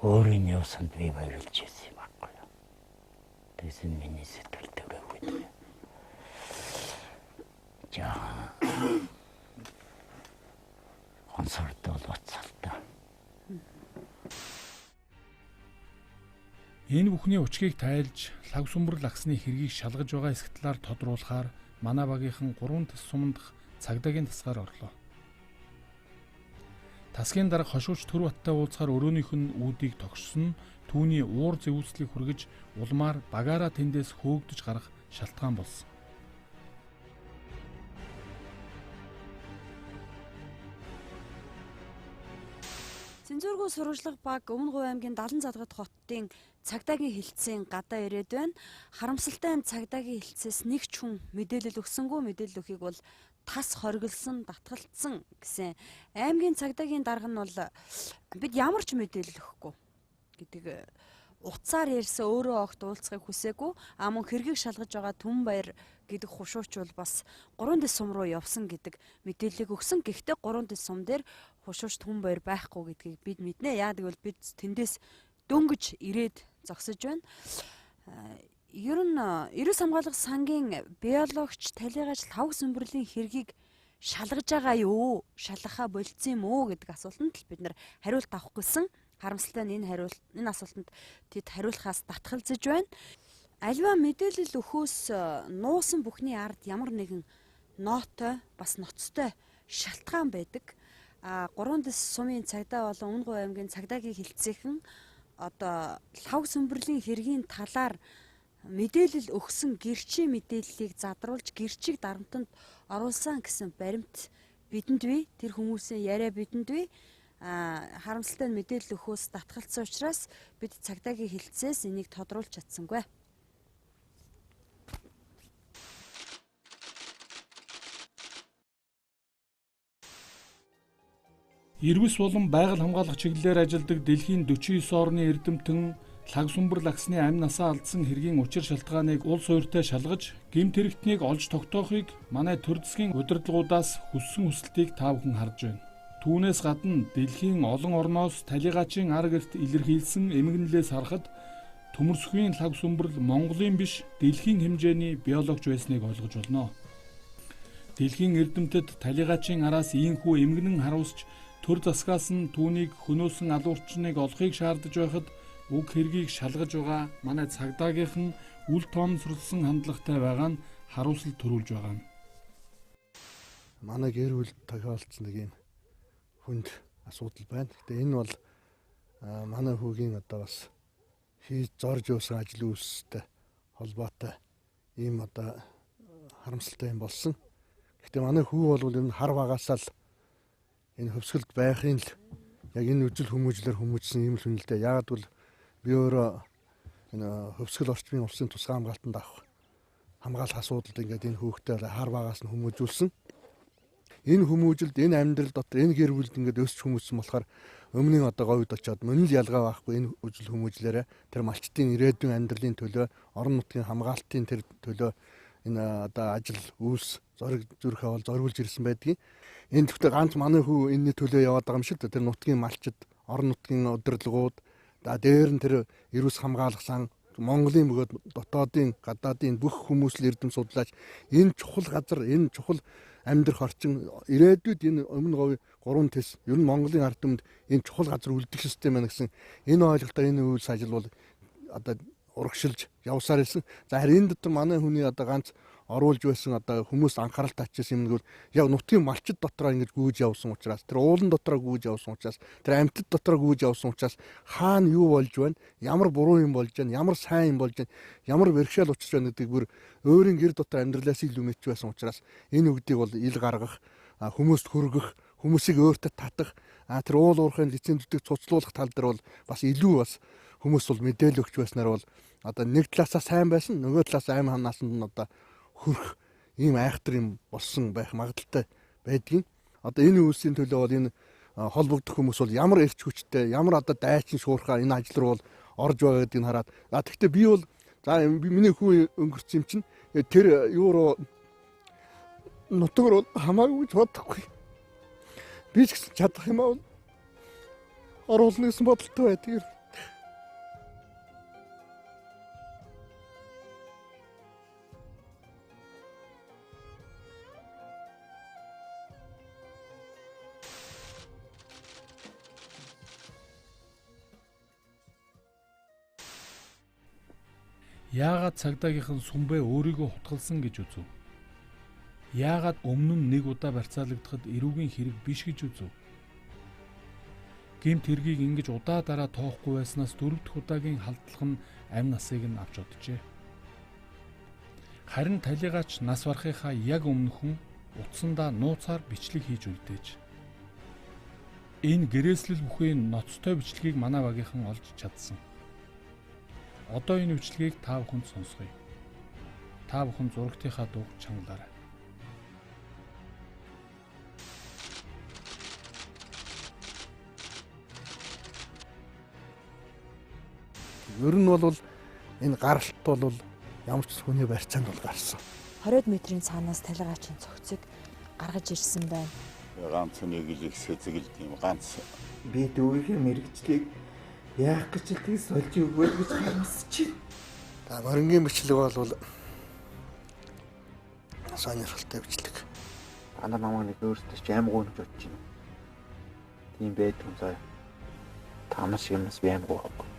Speaker 4: өөрийн явсанд би баярлж байсан юм аахгүй юу. Тэгсэн миний сэтгэл төрөөгүй. Жаа онцордол бацалта.
Speaker 2: Энэ бүхний учгийг тайлж, лаг сүмбэр лагсны хэргийг шалгаж байгаа хэсэг талаар тодруулахаар манай багийнхан 3 тэс сумандах цагдаагийн тасгаар орлоо. Тасгийн дарга хошууч Төрбаттай уулзахаар өрөөнийх нь үүдийг тогшсон нь түүний уур зэвүүслийг хүргэж улмаар багаараа тэндээс хөөгдөж гарах шалтгаан болсон.
Speaker 8: Цензургүй сурвалжлах баг Өмнө Говь аймгийн 70 задгад хотын цагдаагийн хэлтсийн гадаа ирээд байна. Харамсалтай нь цагдаагийн хэлтсээс нэг ч хүн мэдээлэл өгсөнгүй, мэдээлэл өгөхийг бол тас хориглосон, татгалцсан гэсэн. Аймгийн цагдаагийн дарга нь бол бид ямар ч мэдээлэл өгөхгүй гэдэг утсаар ярьсан, өөрөө огт уулзахыг хүсээгүй. А мөн хэргийг шалгаж байгаа Түнбаяр гэдэг хушууч бол бас 3 дэс сум руу явсан гэдэг мэдээллийг өгсөн. Гэхдээ 3 дэс сум дээр хушууч Түнбаяр байхгүй гэдгийг бид мэднэ. Яа гэвэл бид тэндээс дөнгөж ирээд зогсож байна. Ер нь эрүүс хамгаалах сангийн биологч талигаач лхагва сүмбэрлийн хэргийг шалгаж байгаа юу? Шалгахаа болцсон юм уу гэдэг асуултанд л бид нар хариулт авах гэсэн. Харамсалтай нь энэ асуултанд тэд хариулахаас татгалзаж байна. Аливаа мэдээлэл өгөхөөс нуусан бүхний ард ямар нэгэн ноотой бас ноцтой шалтгаан байдаг. А 3 дэс сумын цагдаа болон Өмнө Говь аймгийн цагдаагийн хэлтсийнхэн одоо лхагва сүмбэрлийн хэргийн талаар мэдээлэл өгсөн гэрчийн мэдээллийг задруулж гэрчийг дарамтанд оруулсан гэсэн баримт бидэнд бий. Тэр хүмүүсийн яриа бидэнд бий. Харамсалтай нь мэдээлэл өгөхөөс татгалцсан учраас бид цагдаагийн хэлтсээс энийг тодруулж чадсангүй.
Speaker 2: Ирвэс болон байгаль хамгаалах чиглэлээр ажилладаг дэлхийн 49 орны эрдэмтэн лхагва сүмбэр лагсны амь насаа алдсан хэргийн учир шалтгааныг улс ууртай шалгаж, гэмт хэрэгтнийг олж тогтоохыг манай төр засгийн удирдлагуудаас хүссэн хүсэлтийг та бүхэн харж байна. Түүнээс гадна дэлхийн олон орноос талигаачийн ар гэрт илэрхийлсэн эмгэнэлээс харахад төмөрсөхийн лхагва сүмбэрл Монголын биш, дэлхийн хэмжээний биологч байсныг ойлгож болно. Дэлхийн эрдэмтэд талигаачийн араас ийхүү эмгэнэн харуулсч төр засгаас нь түүнийг хөнөөсөн алуурчныг олохыг шаардаж байхад уг хэргийг шалгаж байгаа манай цагдаагийнхан үл тоомсорлсон хандлагатай байгаа нь харуулсал төрүүлж байгаа юм.
Speaker 3: Манай гэр бүлд тохиолдсон нэг юм хүнд асуудал байна. Гэтэ энэ бол манай хүүгийн одоо бас хийж зорж явсан ажил үйлстэй холбоотой ийм одоо харамсалтай юм болсон. Гэтэ манай хүү бол энэ хар багасаа л энэ хөвсгөлд байхын л яг энэ үжил хүмүүжлэр хүмүүжсэн юм л хүн л дээ. Яагаад гэвэл би өөрөө энэ хөвсгөл орчмын улсын тусгай хамгаалтанд авах хамгаалах асуудалд ингээд энэ хүүхдээ хар багаас нь хүмүүжүүлсэн. Энэ хүмүүжилд, энэ амьдрал дотор, энэ гэр бүлд ингээд өсч хүмүүжсэн болохоор өмнө нь одоо говьд очиод мөн л ялгаа байхгүй энэ үжил хүмүүжлээрээ тэр малчдын ирээдүйн амьдралын төлөө, орон нутгийн хамгаалтын тэр төлөө энэ одоо ажил үйлс зориг зүрхээ бол зориулж ирсэн байдгийг. Энэ төвтэй ганц манай хүү энэний төлөө яваад байгаа юм шиг тэр нутгийн малчид, орон нутгийн удирдлагууд, дээр нь тэр эрүүс хамгаалах сан, Монголын бөгөөд дотоодын, гадаадын бүх хүмүүс л эрдэм судлаач энэ чухал газар, энэ чухал амьдрах орчин ирээдүйд энэ Өмнө Говь 3 тэс ер нь Монголын ард түмэнд энэ чухал газар үлдэх систем байна гэсэн энэ ойлголтоор энэ үйлс ажил бол одоо урагшилж явсаар ирсэн. За харин энэ дотор манай хүний одоо ганц оруулж байсан одоо хүмүүс анхаарал татчихсан юм нэгвэл яг нутгийн малчид дотроо ингэж гүйж явсан учраас, тэр уулан дотроо гүйж явсан учраас, тэр амьтад дотроо гүйж явсан учраас хаана юу болж байна, ямар буруу юм болж байна, ямар сайн юм болж байна, ямар бэрхшээл учирч байна гэдгийг бүр өөрийн гэр дотор амьдралаас илүү мэдж байсан учраас энэ үгдийг бол ил гаргах, хүмүүст хүргэх, хүмүүсийг өөртөө татах, тэр уул уурхайн лицензүүдийг цуцлуулах тал дээр бол бас илүү бас хүмүүс бол мэдээлэл өгч байснаар бол одоо нэг талаасаа сайн байсан, нөгөө талаас аим ханаасанд нь одоо хөрх ийм айхтар юм болсон байх магадлалтай байдгийн. Одоо энэ үйлсийн төлөө бол энэ холбогдох хүмүүс бол ямар эрч хүчтэй, ямар одоо дайчин шуурхаа энэ ажил руу бол орж байгаа гэдгийг хараад, а тэгвэл би бол за миний хүү өнгөрсөн юм чинь тэр юу руу нутаг руу хамаагүй гэж бодохгүй. Би ч гэсэн чадах юм аа оруулна гэсэн бодолтой байдаг.
Speaker 2: Яагаад цагдаагийнхан сүмбэ өөрийгөө хутгалсан гэж үзв? Яагаад өмнө нь нэг удаа барьцаалагдахад эрүүгийн хэрэг биш гэж үзв? Гэмт хэргийг ингэж удаа дараа тоохгүй байснаас дөрөв дэх удаагийн халдлага нь амь насыг нь авч оджээ. Харин талигаач нас барахынхаа яг өмнөхөн утсандаа нууцаар бичлэг хийж үлдээж. Энэ гэрээслэл бүхий ноцтой бичлэгийг манай багийнхан олж чадсан. Одоо энэ бичлэгийг та бүхэнд сонсгоё. Та бүхэн зурагтынхаа дууг чангалаарай.
Speaker 3: Ер нь бол энэ гаралт бол ямар ч хүний барьцаанд бол гарсан.
Speaker 1: 20 метрийн цаанаас талигаачийн цогцыг гаргаж ирсэн байна.
Speaker 12: Ганц нэг л их сэзэгэлт юм ганц.
Speaker 14: Би дүүгийнхээ мэрэгчлийг яах гэж л тийг сольж өгвөл гэж харамсаж байна.
Speaker 3: За морингийн бичлэг бол сонирхолтой бичлэг.
Speaker 14: Ана намайг нэг өөртөө ч аим гоо гэж бодож байна. Тийм байдаг юм заа. Та нар шиг юмнаас би аим гоо байхгүй.